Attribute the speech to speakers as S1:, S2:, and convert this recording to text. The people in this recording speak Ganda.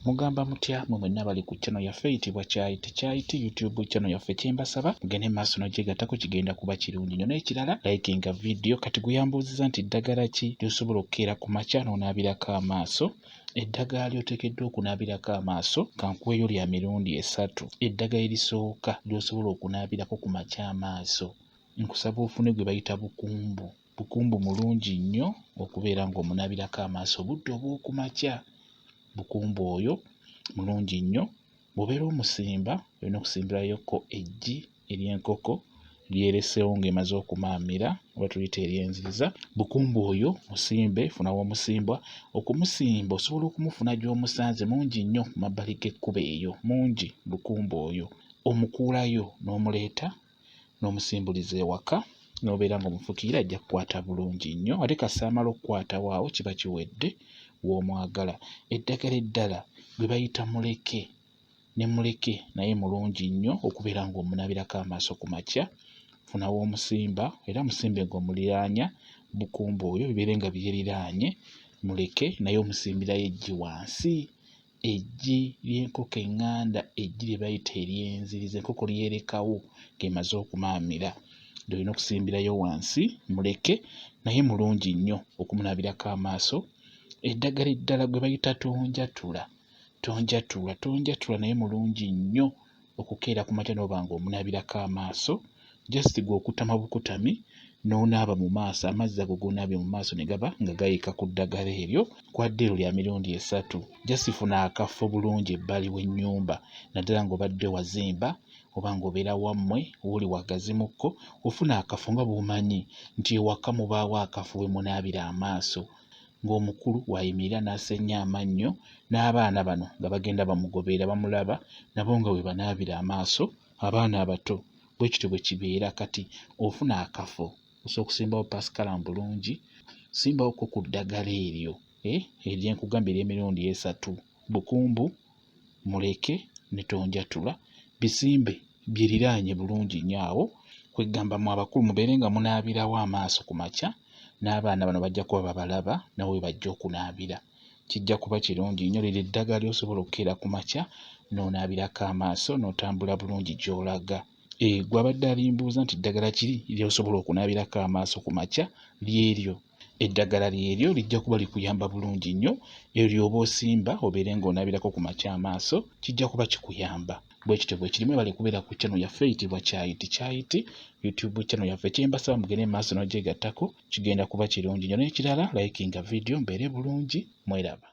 S1: Mugamba mutya mwe mwenna abali ku channel yaffe eyitibwa Kyayiti Kyayiti YouTube channel yaffe kyembasaba mugende maaso n'ogyegattako kigenda kuba kirungi nnyo n'ekirala likinga video kati guyambuuziza nti ddagala ki ly'osobola okukeera ku makya n'onaabirako amaaso eddagala ly'oteekeddwa okunaabirako amaaso kankuweeyo lya mirundi esatu eddagala erisooka ly'osobola okunaabirako ku makya amaaso nkusaba ofune gwe bayita bukumbu bukumbu mulungi nnyo okubeera ng'omunaabirako amaaso obudde obw'okumakya bukumbu oyo mulungi nnyo bw'obeera omusimba olina okusimbirayokko eggi ery'enkoko lyereseewo ng'emaze okumaamira oba tuyita eryenziriza bukumbu oyo musimbe funa w'omusimbwa okumusimba osobola okumufuna gy'omusanze mungi nnyo ku mabbali g'ekkubo eyo mungi bukumbu oyo omukuulayo n'omuleeta n'omusimbuliza ewaka n'obeera ng'omufukiira ajja kukwata bulungi nnyo ate kasita amala okukwatawo awo kiba kiwedde w'omwagala. Eddagala eddala gwe bayita muleke ne muleke naye mulungi nnyo okubeera ng'omunaabirako amaaso ku makya. Funa w'omusimba era musimbe ng'omuliraanya bukumba oyo bibeere nga byeriraanye muleke naye omusimbirayo eggi wansi Eggi ly'enkoko eŋŋanda, eggi lye bayita ery'enzirizi, enkoko ly'erekawo ng'emaze okumaamira ly'olina okusimbirayo wansi muleke naye mulungi nnyo okumunaabirako amaaso. Eddagala eddala gwe bayita tonjatula, tonjatula, tonjatula naye mulungi nnyo okukeera ku makya n'oba ng'omunaabirako amaaso just gwe okutama bukutami n'onaaba mu maaso amazzi ago g'onaabye mu maaso ne gaba nga gayiika ku ddagala eryo kwadde eryo lya mirundi esatu just funa akafo bulungi ebbali w'ennyumba naddala ng'obadde wazimba oba ng'obeera wammwe wooli wagazimukko ofuna akafo nga bw'omanyi nti ewaka mubaawo akafo we munaabira amaaso ng'omukulu w'ayimirira n'asenya amannyo n'abaana bano nga bagenda bamugoberera bamulaba nabo nga bwe banaabira amaaso abaana abato bwe kityo bwe kibeera kati ofuna akafo osobola okusimbawo pasikalamu bulungi simbawoko ku ddagala eryo eh, eryenkugambye ery'emirundi esatu bukumbu muleke ne tonjatula bisimbe byeriraanye bulungi nnyo awo kweggamba mwe abakulu mubeere nga munaabirawo amaaso ku makya n'abaana bano bajja kuba babalaba nawe we bajja okunaabira kijja kuba kirungi nnyo liri eddagala ly'osobola okukeera ku makya n'onaabirako amaaso n'otambula bulungi gy'olaga eh, gwe abadde alimbuuza nti ddagala kiri ly'osobola okunaabirako amaaso ku makya lyeryo Eddagala lyeryo lijja kuba likuyamba bulungi nnyo. Eryo ly'oba osimba obeere ng'onaabirako ku makya amaaso kijja kuba kikuyamba. Bwe kityo bwe kiri. Mwebale kubeera ku channel yaffe eyitibwa Kyayiti Kyayiti YouTube channel yaffe. Kye mbasaba mugende mu maaso n'ogyegattako kigenda kuba kirungi nnyo. N'ekirala likinga video mbeere bulungi mweraba.